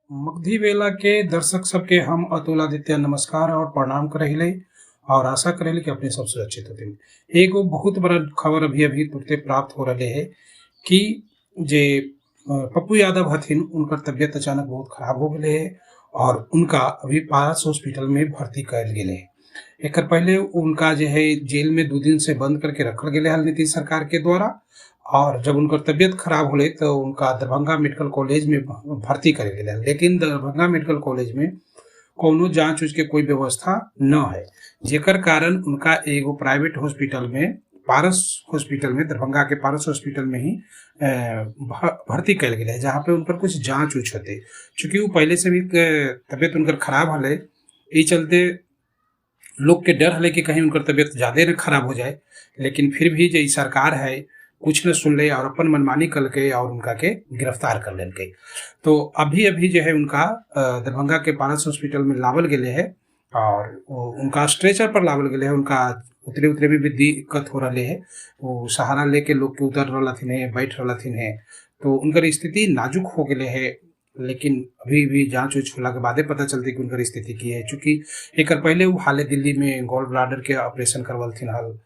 मगधी बेला के दर्शक सबके हम अतुल आदित्य नमस्कार और प्रणाम करहिले और आशा करेले कि अपने सब सुरक्षित होते। एगो बहुत बड़ा खबर अभी अभी तुरते प्राप्त हो रहे है कि जे पप्पू यादव हथिन उनकर तबियत अचानक बहुत खराब हो गए है और उनका अभी पारस हॉस्पिटल में भर्ती कयल गेले है। एकर पहले उनका जे है जेल में 2 दिन से बंद करके रखल गेले हल नीतीश सरकार के द्वारा, और जब उनकर तबियत खराब होले तो उनका दरभंगा मेडिकल कॉलेज में भर्ती करे गेले, लेकिन दरभंगा मेडिकल कॉलेज में कोनो जांच उच के कोई व्यवस्था न है, जेकर कारण उनका एगो प्राइवेट हॉस्पिटल में पारस हॉस्पिटल में दरभंगा के पारस हॉस्पिटल में ही भर्ती कयल गेलै है, जहाँ पे उनकर कुछ जांच उच होते। चूँकि वो पहले से भी तबियत उनकर खराब हले, ई चलते लोग के डर हले कि कहीं उनकर तबियत ज़्यादा न खराब हो जाए, लेकिन फिर भी जो ई सरकार है कुछ न सुनले और अपन मनमानी करके और उनका के गिरफ्तार कर लेलकै। तो अभी अभी जो है उनका दरभंगा के पारस हॉस्पिटल में लावल गेले है और उनका स्ट्रेचर पर लावल गेले है। उनका उतरे उतरे में भी दिक्कत हो रही है, वो सहारा लेके लोग के उतर रहलथिन है, बैठ रहलथिन है, तो उनकर स्थिति नाजुक हो गेले है। लेकिन अभी भी जांच उच होला के बादे पता चलती कि उनकर स्थिति की है। चूँकि एकर पहले वो हाले दिल्ली में गॉल ब्लाडर के ऑपरेशन करवलथिन हल,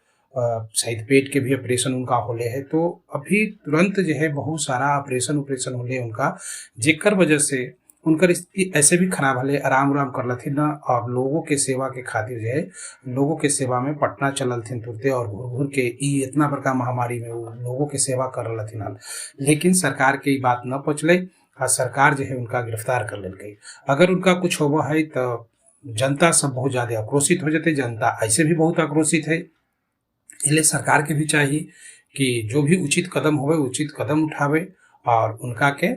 शायद पेट के भी ऑपरेशन उनका होले है। तो अभी तुरंत जो है बहुत सारा ऑपरेशन उपरेशन होले उनका, जेकर वजह से उनकर स्थिति ऐसे भी खराब हले, आराम उराम करलथिन न, और लोगों के सेवा के खातिर जो है लोगों के सेवा में पटना चललथिन तुरते और घूर घूर के ई इतना बड़का महामारी में वो लोगों के सेवा कर रहलथिन हल। लेकिन सरकार के ई बात न पहुँचलै आ सरकार जो है उनका गिरफ्तार कर लेलकै। अगर उनका कुछ होबो है तो जनता सब बहुत ज़्यादा आक्रोशित हो जतै, जनता ऐसे भी बहुत आक्रोशित है। इसलिए सरकार के भी चाहिए कि जो भी उचित कदम होवे उचित कदम उठावे और उनका के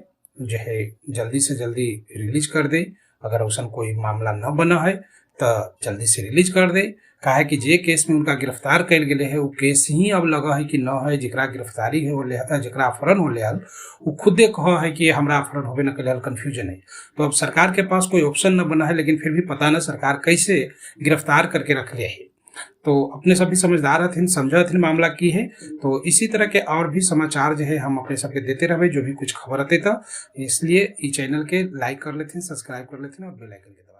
जो है जल्दी से जल्दी रिलीज कर दे। अगर वैसन कोई मामला न बना है तो जल्दी से रिलीज कर दे, काहे कि जे केस में उनका गिरफ्तार कयल गेले है वो केस ही अब लगा है कि न है। जेकरा गिरफ्तारी है होले, जेकरा अपहरण होले हल वो खुदे कह है कि हमरा अपहरण होबे न कले हल, कन्फ्यूजन है। तो अब सरकार के पास कोई ऑप्शन न बना है, लेकिन फिर भी पता न सरकार कैसे गिरफ्तार करके रख ले है। तो अपने सब भी समझदार हथिन, समझ हथिन मामला की है। तो इसी तरह के और भी समाचार जो है हम अपने सबके देते रहे, जो भी कुछ खबर आते तो इसलिए इस चैनल के लाइक कर लेथिन, सब्सक्राइब कर लेथिन और बेल आइकन के दबा